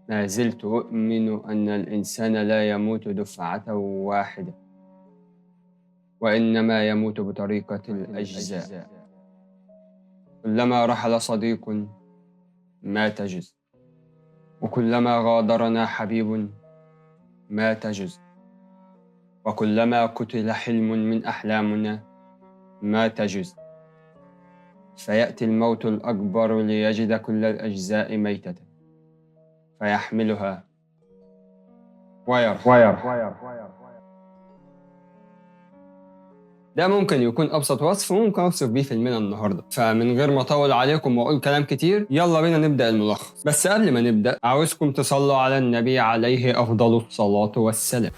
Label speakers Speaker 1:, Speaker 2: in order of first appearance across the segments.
Speaker 1: ما زلت أؤمن أن الإنسان لا يموت دفعة واحدة، وإنما يموت بطريقة الأجزاء. كلما رحل صديق مات جزء، وكلما غادرنا حبيب مات جزء، وكلما قتل حلم من أحلامنا مات جزء. فيأتي الموت الأكبر ليجد كل الأجزاء ميتة فيحملها ويرحل. ده ممكن يكون أبسط وصف وممكن أوصف بيه فيلمنا النهاردة. فمن غير ما أطول عليكم وأقول كلام كتير، يلا بينا نبدأ الملخص. بس قبل ما نبدأ عاوزكم تصلوا على النبي عليه أفضل الصلاة والسلام.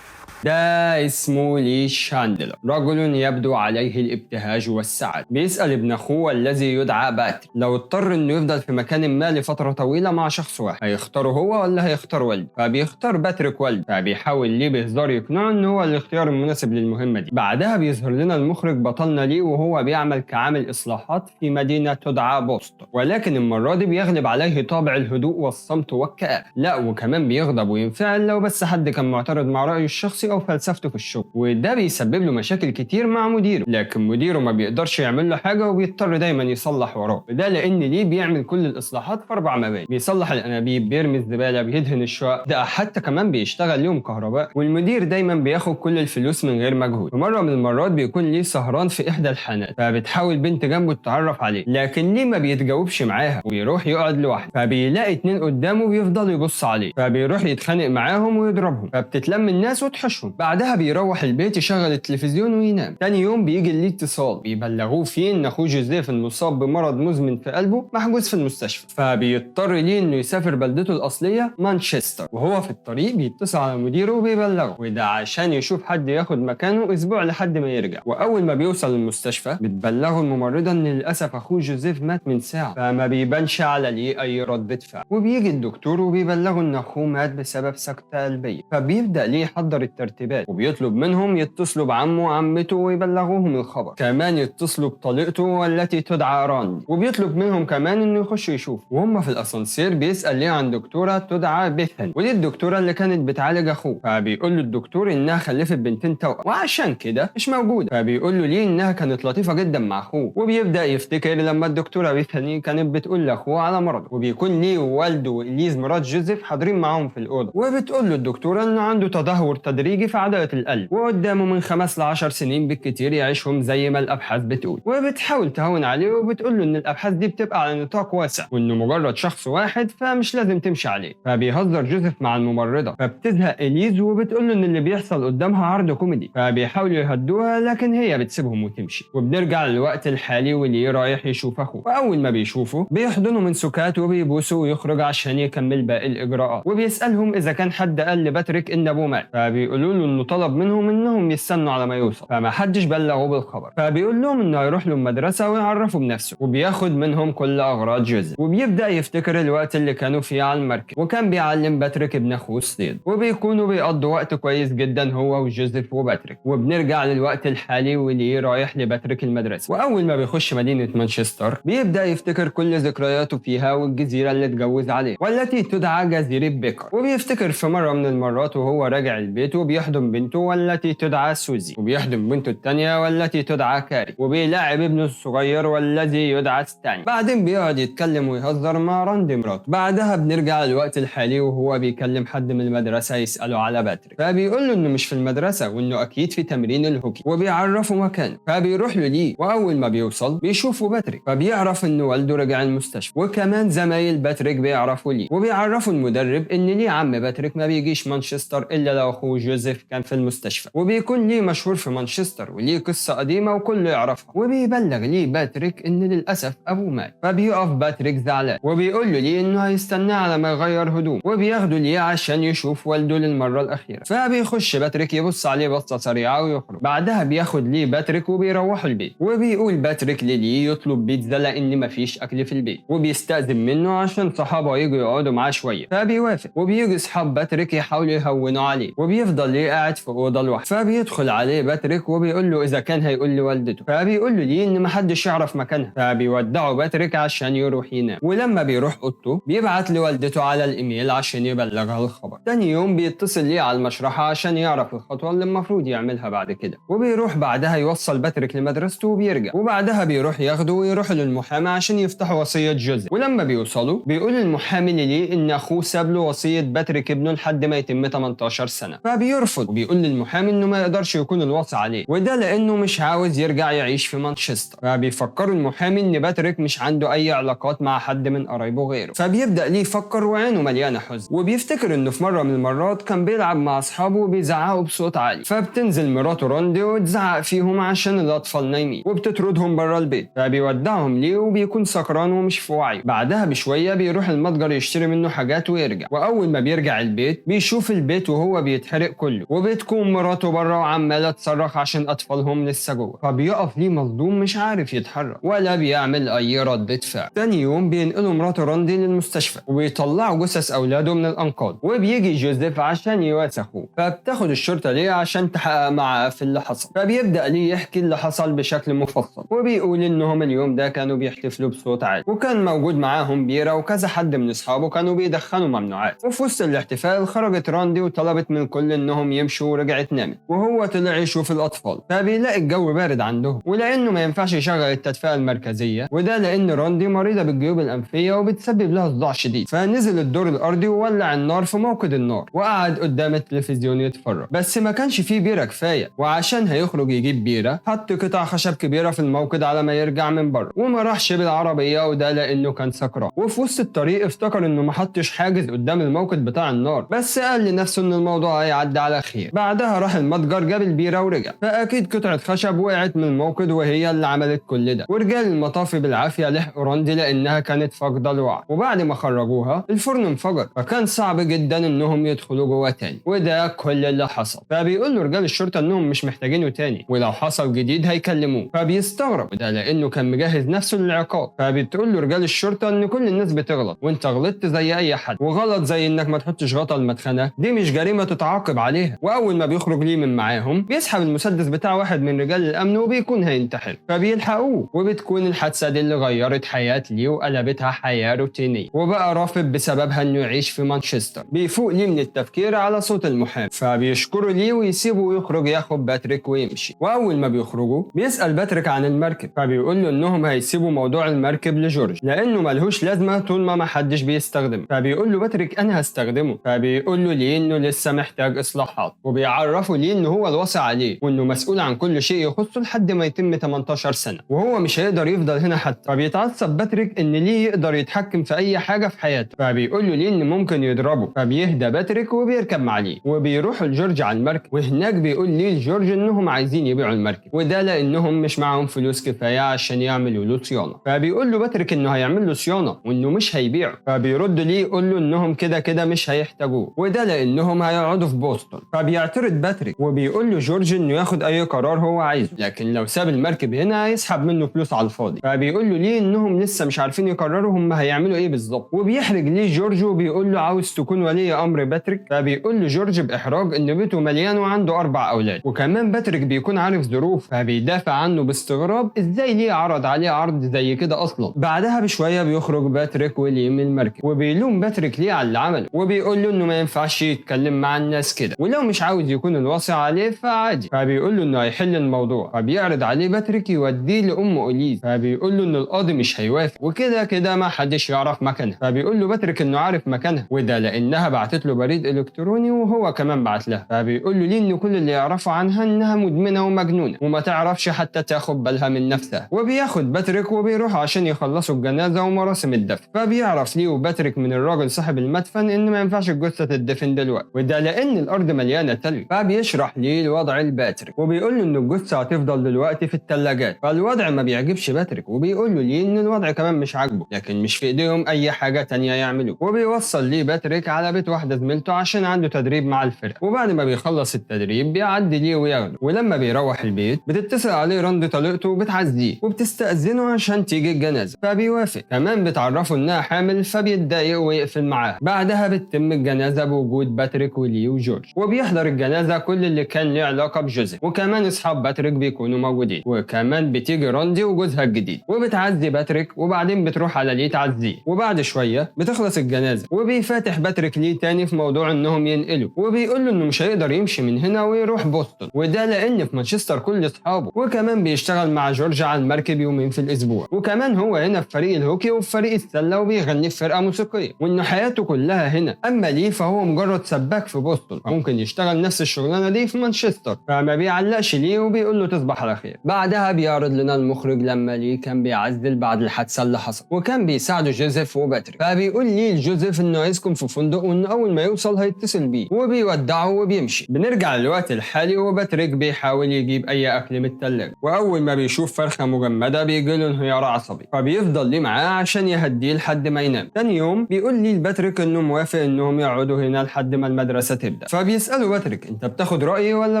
Speaker 1: ده اسمه لي شاندلر، رجل يبدو عليه الابتهاج والسعادة. بيسأل ابن أخوه الذي يدعى باتريك لو اضطر إنه يفضل في مكان ما لفترة طويلة مع شخص واحد، هيختاره هو ولا هيختار والده؟ فبيختار باتريك والده. فبيحاول ليه بهزار يقنعه إن هو الاختيار المناسب للمهمة دي. بعدها بيظهر لنا المخرج بطلنا ليه وهو بيعمل كعامل إصلاحات في مدينة تدعى بوسطن، ولكن المرة دي بيغلب عليه طابع الهدوء والصمت والكآبة. لا وكمان بيغضب وينفعل لو بس حد كان معترض مع رأيه الشخصي أو فلسفته في الشغل، وده بيسبب له مشاكل كتير مع مديره. لكن مديره ما بيقدرش يعمل له حاجة وبيضطر دايما يصلح وراه، وده لأن ليه بيعمل كل الإصلاحات في 4 مباني: بيصلح الأنابيب، بيرمي الزبالة، بيدهن الشقق، ده حتى كمان بيشتغل ليهم كهرباء. والمدير دايما بياخد كل الفلوس من غير مجهود. في مرة من المرات بيكون ليه سهران في إحدى الحانات، فبتحاول بنت جنبه تتعرف عليه، لكن ليه ما بيتجاوبش معاها وبيروح يقعد لوحده. فبيلاقي 2 قدامه بيفضلوا يبص عليه، فبيروح يتخانق معاهم ويضربهم، فبتتلم الناس وتحشهم. بعدها بيروح البيت يشغل التلفزيون وينام. تاني يوم بيجي ليه اتصال بيبلغوه فيه ان اخوه جوزيف المصاب بمرض مزمن في قلبه محجوز في المستشفى، فبيضطر ليه انه يسافر بلدته الاصلية مانشستر. وهو في الطريق بيتصل على مديره وبيبلغه، وده عشان يشوف حد ياخد مكانه اسبوع لحد ما يرجع. واول ما بيوصل المستشفى بتبلغه الممرضة ان للاسف اخوه جوزيف مات من ساعة، فما بيبانش على ليه اي ردة فعل. وبيجي الدكتور وبيبلغه ان اخوه مات بسبب سكته قلبية، فبيبدا ليه يحضر الترتيبات وبيطلب منهم يتصلوا بعمه وعمته ويبلغوهم الخبر، كمان يتصلوا بطليقته والتي تدعى راندي، وبيطلب منهم كمان انه يخشوا يشوفوا. وهم في الاسانسير بيسأل ليه عن دكتورة تدعى بيثاني، ودي الدكتورة اللي كانت بتعالج اخوه. فبيقول له الدكتور انها خلفت بنتين توأم وعشان كده مش موجودة، فبيقول له ليه انها كانت لطيفة جدا مع اخوه. وبيبدأ يفتكر لما الدكتورة بيثاني كانت بتقول لاخوه على مرضه، وبيكون ليه ووالده واليز مرات جوزيف حاضرين معاهم في الاوضة، وبتقول له الدكتورة انه عنده تدهور تدريجي في عضلة القلب وقدامه من 5 ل 10 سنين بالكتير يعيشهم زي ما الابحاث بتقول. وبتحاول تهون عليه وبتقول له ان الابحاث دي بتبقى على نطاق واسع وانه مجرد شخص واحد فمش لازم تمشي عليه. فبيهزر جوزيف مع الممرضة، فبتزهق اليز وبتقول له ان اللي بيحصل قدامها عرض كوميدي، فبيحاولوا يهدوها لكن هي بتسيبهم وتمشي. وبنرجع للوقت الحالي واللي رايح يشوف اخوه، واول ما بيشوفه بيحضنه من سكات وبيبوسه ويخرج عشان يكمل باقي الاجراءات. وبيسالهم اذا كان حد قال لباتريك ان ابوه مات، فبيقولوا له انه طلب منهم انهم يستنوا على ما يوصل، فما حدش بلغه بالخبر. فبيقول لهم انه هيروح له المدرسة ويعرفه بنفسه، وبياخد منهم كل اغراض جوزيف. وبيبدا يفتكر الوقت اللي كانوا فيه على المركب وكان بيعلم باتريك ابن اخوه الصيد، وبيكونوا بيقضوا وقت كويس جدا هو وجوزيف وباتريك. وبنرجع للوقت الحالي واللي رايح لباتريك المدرسة، واول ما بيخش مدينة مانشستر بيبدا يفتكر كل ذكرياته فيها والجزيرة اللي اتجوز عليها والتي تدعى جزيرة بيكر. وبيفتكر في مرة من المرات وهو راجع البيت وبيحضن بنته والتي تدعى سوزي، وبيحضن بنته الثانية والتي تدعى كاري، وبيلاعب ابنه الصغير والذي يدعى ستاني. بعدين بيقعد يتكلم ويهزر مع راندي مراته. بعدها بنرجع للوقت الحالي وهو بيكلم حد من المدرسة يسأله على باتريك، فبيقول له انه مش في المدرسة وانه اكيد في تمرين الهوكي، وبيعرفه مكانه. فبيروح له ليه، واول ما بيوصل بيشوفه باتريك، فبيعرف ان والده رجع المستشفى، وكمان زمايل باتريك بيعرفوا ليه، وبيعرفوا المدرب ان ليه عم باتريك ما بيجيش مانشستر الا لو اخوه جوزيف كان في المستشفى، وبيكون ليه مشهور في مانشستر وليه قصة قديمة وكله يعرفها. وبيبلغ ليه باتريك ان للاسف ابوه مات، فبيقف باتريك زعلان وبيقول له ليه انه هيستناه على ما يغير هدوم، وبياخده ليه عشان يشوف والده للمرة الاخيرة. فبيخش باتريك يبص عليه بصة سريعة ويخرج. بعدها بياخد ليه باتريك وبيروحوا البيت، وبيقول باتريك لليه يطلب بيتزا لان مفيش اكل في البيت، وبيستأذن منه عشان صحابه يجوا يقعدوا معاه شوية، فبيوافق. وبيجي اصحاب باتريك يحاولوا يهونوا عليه، وبيفضل وبيفضل ليه قاعد في اوضة لوحده. فبيدخل عليه باتريك وبيقول له اذا كان هيقول لوالدته، فبيقول له ليه ان محدش يعرف مكانها. فبيودعه باتريك عشان يروح ينام، ولما بيروح اوضته بيبعت لوالدته على الايميل عشان يبلغها الخبر. تاني يوم بيتصل ليه على المشرحه عشان يعرف الخطوة اللي المفروض يعملها بعد كده، وبيروح بعدها يوصل باتريك لمدرسته وبيرجع، وبعدها بيروح ياخده ويروح للمحامي عشان يفتحوا وصية جوزيف. ولما بيوصلوا بيقول المحامي لليه ان اخوه ساب له وصية باتريك ابنه لحد ما يتم 18 سنة، فبيرفض وبيقول للمحامي انه ما يقدرش يكون الوصي عليه، وده لانه مش عاوز يرجع يعيش في مانشستر. فبيفكروا المحامي ان باتريك مش عنده اي علاقات مع حد من قرايبه غيره. فبيبدا ليه يفكر وعينه مليانة حزن، وبيفتكر انه في مرة من المرات كان بيلعب مع اصحابه وبيزعقوا بصوت عالي، فبتنزل مراته راندي وتزعق فيهم عشان الاطفال نايمين وبتطردهم بره البيت. فبيودعهم ليه وبيكون سكران ومش في وعيه. بعدها بشوية بيروح المتجر يشتري منه حاجات ويرجع، واول ما بيرجع البيت بيشوف البيت وهو بيتحرق كله، وبتكون مراته بره وعماله تصرخ عشان اطفالهم لسه جوه. فبيقف ليه مصدوم مش عارف يتحرك ولا بيعمل اي ردة فعل. تاني يوم بينقلوا مراته راندي للمستشفى وبيطلعوا جثث اولاده من الانقاض، وبيجي جوزيف عشان يواسي اخوه. فبتاخد الشرطة ليه عشان تحقق معاه في اللي حصل. فبيبدا ليه يحكي اللي حصل بشكل مفصل، وبيقول انهم اليوم ده كانوا بيحتفلوا بصوت عالي، وكان موجود معاهم بيرة وكذا حد من اصحابه كانوا بيدخنوا ممنوعات. وفي وسط الاحتفال خرجت راندي وطلبت من كل انهم يمشوا ورجعت نامت، وهو طلع يشوف الاطفال. فبيلاقي الجو بارد عندهم، ولانه ما ينفعش يشغل التدفئه المركزية، وده لان راندي مريضه بالجيوب الانفيه وبتسبب لها صداع شديد. فنزل الدور الارضي وولع النار في موقد النار وقعد قدام التلفزيون يتفرج، بس ما كانش فيه بيره كفاية، وعشان هيخرج يجيب بيره حط قطع خشب كبيرة في الموقد على ما يرجع من بره، وما راحش بالعربية وده لانه كان سكران. وفي وسط الطريق افتكر انه ما حطش حاجز قدام الموقد بتاع النار، بس قال لنفسه ان الموضوع هيعدي على خير. بعدها راح المتجر جاب البيره ورجع، فاكيد قطعه خشب وقعت من الموقد وهي اللي عملت كل ده. ورجال المطافي بالعافية لحقوا راندي لانها كانت فاقده الوعي، وبعد ما خرجوها الفرن انفجر، فكان صعب جدا انهم يدخلوا جوه تاني، وده كل اللي حصل. فبيقول له رجال الشرطة انهم مش محتاجينه تاني، ولو حصل جديد هيكلموه. فبيستغرب، وده لانه كان مجهز نفسه للعقاب. فبتقول له رجال الشرطة ان كل الناس بتغلط، وانت غلطت زي اي حد، وغلط زي انك ما تحطش غطا المدخنه دي مش جريمة تتعاقب عليها. واول ما بيخرج ليه من معاهم بيسحب المسدس بتاع واحد من رجال الامن وبيكون هينتحر، فبيلحقوه، وبتكون الحادثة دي اللي غيرت حياة ليه وقلبتها حياة روتينيه، وبقى رافض بسببها انه يعيش في مانشستر. بيفوق ليه من التفكير على صوت المحامي، فبيشكره ليه ويسيبه ويخرج ياخد باتريك ويمشي. واول ما بيخرجوا بيسال باتريك عن المركب، فبيقول له انهم هيسيبوا موضوع المركب لجورج لانه ملهوش لازمه طول ما حدش بيستخدمه. فبيقول له باتريك انا هستخدمه، فبيقول له ليه انه لسه محتاج اصلاحات، وبيعرفه ليه انه هو الوصي عليه وانه مسؤول عن كل شيء يخصه لحد ما يتم 18 سنة، وهو مش هيقدر يفضل هنا حتى. فبيتعصب باتريك ان ليه يقدر يتحكم في اي حاجة في حياته، فبيقول له ليه ان ممكن يضربه. فبيهدى باتريك وبيركب مع ليه وبيروحوا لجورج على المركب، وهناك بيقول ليه لجورج انهم عايزين يبيعوا المركب، وده لانهم مش معاهم فلوس كفاية عشان يعملوا له صيانة. فبيقول له باتريك انه هيعمل له صيانة وانه مش هيبيعه، فبيرد ليه يقول له انهم كده كده مش هيحتاجوه، وده لانهم هيقعدوا في بوسطن. فبيعترض باتريك وبيقول له جورج انه ياخد اي قرار هو عايزه، لكن لو ساب المركب هنا هيسحب منه فلوس على الفاضي. فبيقول له ليه انهم لسه مش عارفين يقرروا هم هيعملوا ايه بالظبط، وبيحرج ليه جورج وبيقول له عاوز تكون ولي امر باتريك. فبيقول له جورج باحراج ان بيته مليان وعنده 4 اولاد، وكمان باتريك بيكون عارف ظروف، فبيدافع عنه باستغراب ازاي ليه عرض عليه عرض زي كده اصلا. بعدها بشوية بيخرج باتريك وليه من المركب، وبيلوم باتريك ليه على اللي عمله، وبيقول له انه ما ينفعش يتكلم مع الناس كده، ولو مش عاوز يكون الوصي عليه فعادي. فبيقول له انه هيحل الموضوع، فبيعرض عليه باتريك يوديه لام اوليز، فبيقول له ان القاضي مش هيوافق وكده كده ما حدش يعرف مكانها. فبيقول له باتريك انه عارف مكانها، وده لانها بعتت له بريد الكتروني وهو كمان بعت لها. فبيقول له ليه ان كل اللي يعرفه عنها انها مدمنه ومجنونه وما تعرفش حتى تاخد بالها من نفسها. وبياخد باتريك وبيروح عشان يخلصوا الجنازة ومراسم الدفن. فبيعرف ليه وباتريك من الراجل صاحب المدفن ان ما ينفعش الجثة تدفن دلوقتي، وده لان الارض مليانة تلج. فبيشرح ليه الوضع لباتريك وبيقول له ان الجثة هتفضل دلوقتي في الثلاجات. فالوضع ما بيعجبش باتريك وبيقول له ليه ان الوضع كمان مش عاجبه، لكن مش في ايديهم اي حاجة تانية يعملوه. وبيوصل ليه باتريك على بيت واحدة زميلته عشان عنده تدريب مع الفرقة، وبعد ما بيخلص التدريب بيعدي ليه وياخده. ولما بيروح البيت بتتصل عليه راندي طليقته وبتعزيه وبتستأذنه عشان تيجي الجنازة، فبيوافق. كمان بتعرفه انها حامل فبيتضايق ويقفل معاها. بعدها بتتم الجنازة بوجود باتريك ولي وجورج، وبيحضر الجنازة كل اللي كان له علاقة بجوزيف، وكمان اصحاب باتريك بيكونوا موجودين، وكمان بتيجي راندي وجوزها الجديد وبتعزي باتريك، وبعدين بتروح على ليه تعزية. وبعد شوية بتخلص الجنازة وبيفاتح باتريك ليه تاني في موضوع انهم ينقلوا، وبيقول له انه مش هيقدر يمشي من هنا ويروح بوسطن، وده لان في مانشستر كل اصحابه، وكمان بيشتغل مع جورج على المركب يومين في الاسبوع، وكمان هو هنا في فريق الهوكي وفي فريق السلة وبيغني في فرقه موسيقية، وانه حياته كلها هنا. اما ليه فهو مجرد سباك في بوسطن، ممكن يشتغل نفس الشغلانة دي في مانشستر، فما بيعلقش ليه وبيقول له تصبح على خير. بعدها بيعرض لنا المخرج لما ليه كان بيعزل بعد الحادثة اللي حصلت، وكان بيساعده جوزيف وباتريك، فبيقول ليه لجوزيف انه هيسكن في فندق وانه اول ما يوصل هيتصل بيه، وبيودعه وبيمشي. بنرجع للوقت الحالي وباتريك بيحاول يجيب اي اكل من الثلاجة، واول ما بيشوف فرخة مجمده بيجي له انهيار عصبي، فبيفضل ليه معاه عشان يهديه لحد ما ينام. تاني يوم بيقول ليه لباتريك انه موافق انهم يقعدوا هنا لحد ما المدرسة تبدا، فبيساله باتريك انت بتاخد رايي ولا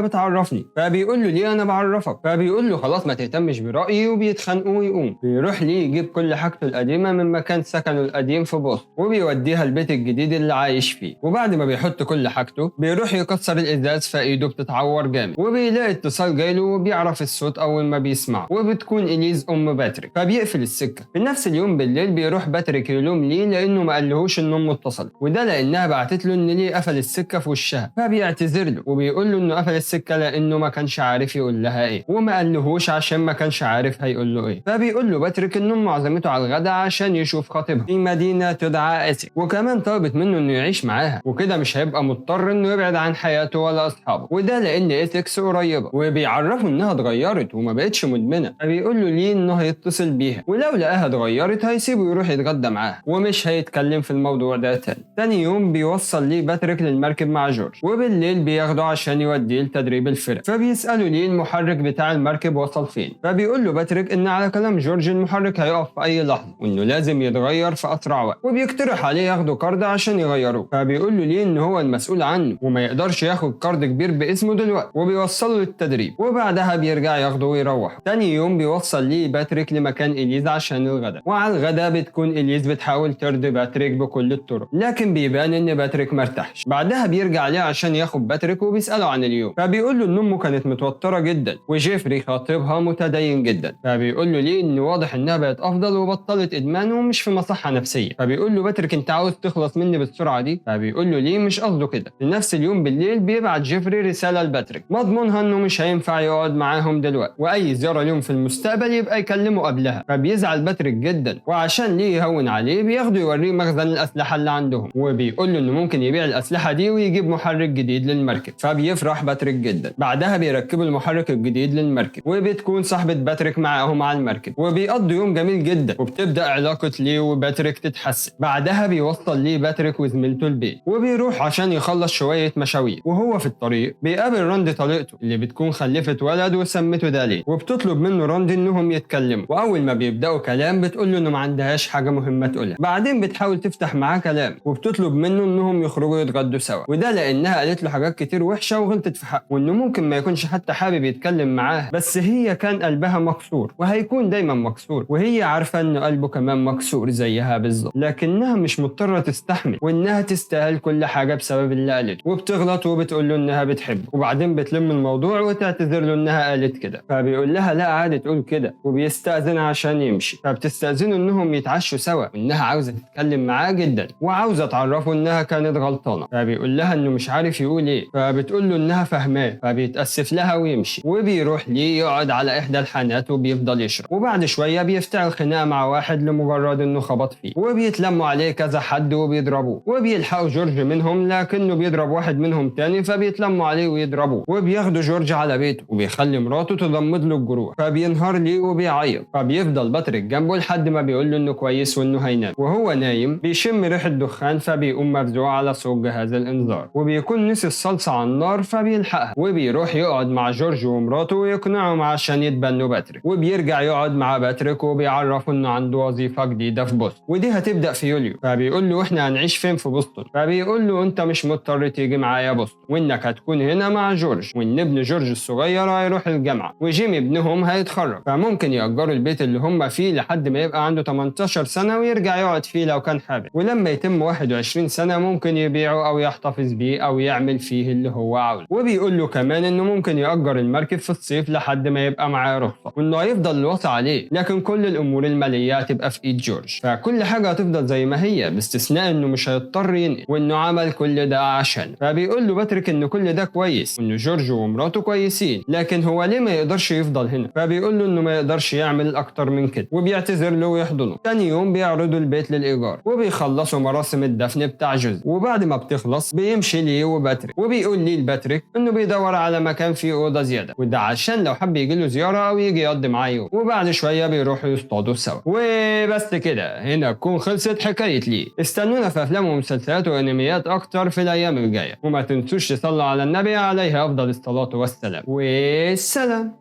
Speaker 1: بتعرفني؟ فبيقول له ليه انا بعرفك، فبيقول له خلاص ما تهتمش برايي، وبيتخانقوا ويقوم. بيروح ليه يجيب كل حاجته القديمة من مكان سكنه القديم في بوسطن وبيوديها البيت الجديد اللي عايش فيه، وبعد ما بيحط كل حاجته بيروح يكسر الازاز فايده بتتعور جامد، وبيلاقي اتصال جايله وبيعرف الصوت اول ما بيسمعه، وبتكون اليز ام باتريك، فبيقفل السكة. في نفس اليوم بالليل بيروح باتريك يلوم ليه لانه ما قالهوش ان امه اتصلت، وده لانها بعتت له ان ليه قفل السكة في وشها، فبيعتذر له وبيقول له انه قفل السكة لانه ما كانش عارف يقول لها ايه، وما قالهوش عشان ما كانش عارف هيقول له ايه. فبيقول له باتريك ان امه عزمته على الغداء عشان يشوف خطيبها في مدينة تدعى اسك، وكمان طلبت منه انه يعيش معاها، وكده مش هيبقى مضطر انه يبعد عن حياته ولا اصحابه، وده لان اسكس قريبه، وبيعرفه انها اتغيرت وما بقتش مدمنه، فبيقول له ليه انه هيتصل بيها، ولو لقاها اتغيرت هيسيبه يروح يتغدى معاها ومش هيتكلم في الموضوع ده تاني. تاني يوم بيوصل ليه باتريك للمركب مع جورج، وبالليل بياخده عشان يوديه لتدريب الفرق، فبيسأله ليه المحرك بتاع المركب وصل فين، فبيقول له باتريك ان على كلام جورج المحرك هيقف في اي لحظة وانه لازم يتغير في اسرع وقت، وبيقترح عليه ياخده قرض عشان يغيروه، فبيقول له ليه ان هو المسؤول عنه وما يقدرش ياخد قرض كبير باسمه دلوقتي، وبيوصله للتدريب، وبعدها بيرجع ياخده ويروح. تاني يوم بيوصل ليه باتريك لمكان اليز عشان الغداء، وعلى الغداء بتكون اليز بتحاول ترضي باتريك بكل الطرق، لكن بيبان ان باتريك مرتاحش. بعدها بيرجع ليه عشان ياخد باتريك وبيساله عن اليوم، فبيقول له ان امه كانت متوترة جدا وجيفري خطيبها متدين جدا، فبيقول له ليه ان واضح انها بقت افضل وبطلت ادمان ومش في مصحه نفسية، فبيقول له باتريك انت عاوز تخلص مني بالسرعة دي؟ فبيقول له ليه مش قصده كده. في نفس اليوم بالليل بيبعت جيفري رسالة لباتريك مضمونها انه مش هينفع يقعد معاهم دلوقتي، واي زيارة ليهم في المستقبل يبقى يكلمه قبلها، فبيزعل باتريك جدا، وعشان ليه يهون عليه بياخده يوريه مخزن الاسلحة اللي عندهم، وبيقول له انه ممكن يبيع الاسلحة دي ويجيب محرك جديد للمركب، فبيفرح باتريك جدا. بعدها بيركبوا المحرك الجديد للمركب، وبتكون صاحبه باتريك معاهم على المركب، وبيقضوا يوم جميل جدا، وبتبدا علاقة ليه وباتريك تتحسن. بعدها بيوصل ليه باتريك وزميلته البيت، وبيروح عشان يخلص شوية مشاوير، وهو في الطريق بيقابل راندي طليقته اللي بتكون خلفت ولد وسمته دالي، وبتطلب منه راندي انهم يتكلموا، واول ما بيبداوا كلام بتقول له انه ما عندهاش حاجة مهمة تقولها. بعدين بتحاول تفتح معاه كلام وبتطلب منه انهم يخرجوا يتغدوا سوا، وده لانها قالت له حاجات كتير وحشة وغلطت في حقه، وانه ممكن ما يكونش حتى حابب يتكلم معاها، بس هي كان قلبها مكسور وهيكون دايما مكسور، وهي عارفه ان قلبه كمان مكسور زيها بالظبط، لكنها مش مضطرة تستحمل وانها تستاهل كل حاجة بسبب اللي قالته، وبتغلط وبتقول له انها بتحبه، وبعدين بتلم الموضوع وتعتذر له انها قالت كده، فبيقول لها لا عادي تقول كده، وبيستأذن عشان يمشي، فبتستأذنه انهم يتعشوا سوا، وانها عاوزه تتكلم معاه جدا وعاوزه تعرفه انها كانت غلطانة، فبيقول لها انه مش عارف يقول ايه، فبتقول له انها فاهماه، فبيتأسف لها ويمشي، وبيروح ليه يقعد على احدى الحانات وبيفضل يشرب، وبعد شوية بيفتعل خناقه مع واحد لمجرد انه خبط فيه، وبيتلموا عليه كذا حد وبيضربوه، وبيلحقوا جورج منهم لكنه بيضرب واحد منهم تاني، فبيتلموا عليه ويضربوه، وبياخدوا جورج على بيته وبيخلي مراته تضمد له الجروح، فبينهار ليه وبيعيط، فبيفضل باتريك جنبه لحد ما بيقول له انه كويس وانه هينام، وهو نايم بيشم ريحه دخان فبيقوم مفزوع على صوت جهاز الانذار، وبيكون نسي الصلصه على النار فبيلحقها، وبيروح يقعد مع جورج ومراته ويقنعهم عشان يتبنوا باتريك، وبيرجع يقعد مع باتريك وبيعرفه انه عنده وظيفة جديدة في بوسطن، ودي هتبدا في يوليو، فبيقول له احنا هنعيش فين في بوسطن؟ فبيقول له انت مش مضطر تيجي معايا بوسطن، وانك هتكون هنا مع جورج، وان ابن جورج الصغير هيروح الجامعة، وجيمي ابنهم هيتخرج، فممكن يأجروا البيت اللي هم فيه لحد ما يبقى عنده 18 سنة ويرجع يقعد فيه لو كان حابب، ولما يتم 21 سنة ممكن يبيعه او يحتفظ بيه او يعمل يعمل فيه اللي هو عاوزه. وبيقول له كمان انه ممكن يأجر المركب في الصيف لحد ما يبقى معاه رخصه، وانه هيفضل الوصي عليه، لكن كل الامور المالية هتبقى في ايد جورج، فكل حاجة هتفضل زي ما هي باستثناء انه مش هيضطر ينقل، وانه عمل كل ده عشان. فبيقول له باتريك ان كل ده كويس وان جورج ومراته كويسين، لكن هو ليه ما يقدرش يفضل هنا؟ فبيقول له انه ما يقدرش يعمل اكتر من كده، وبيعتذر له ويحضنه. تاني يوم بيعرضوا البيت للايجار وبيخلصوا مراسم الدفن بتاع جوزي، وبعد ما بتخلص بيمشي ليه وباتريك، وبيقول ليه لباتريك انه بيدور على مكان فيه اوضة زيادة، وده عشان لو حب يجي له زيارة او يجي يقضي معاه يوم. وبعد شوية بيروحوا يصطادوا سوا. وبس كده هنا تكون خلصت حكاية ليه. استنونا في افلام ومسلسلات وانميات اكتر في الايام الجاية، وما تنسوش تصلوا على النبي عليه افضل الصلاة والسلام. والسلام.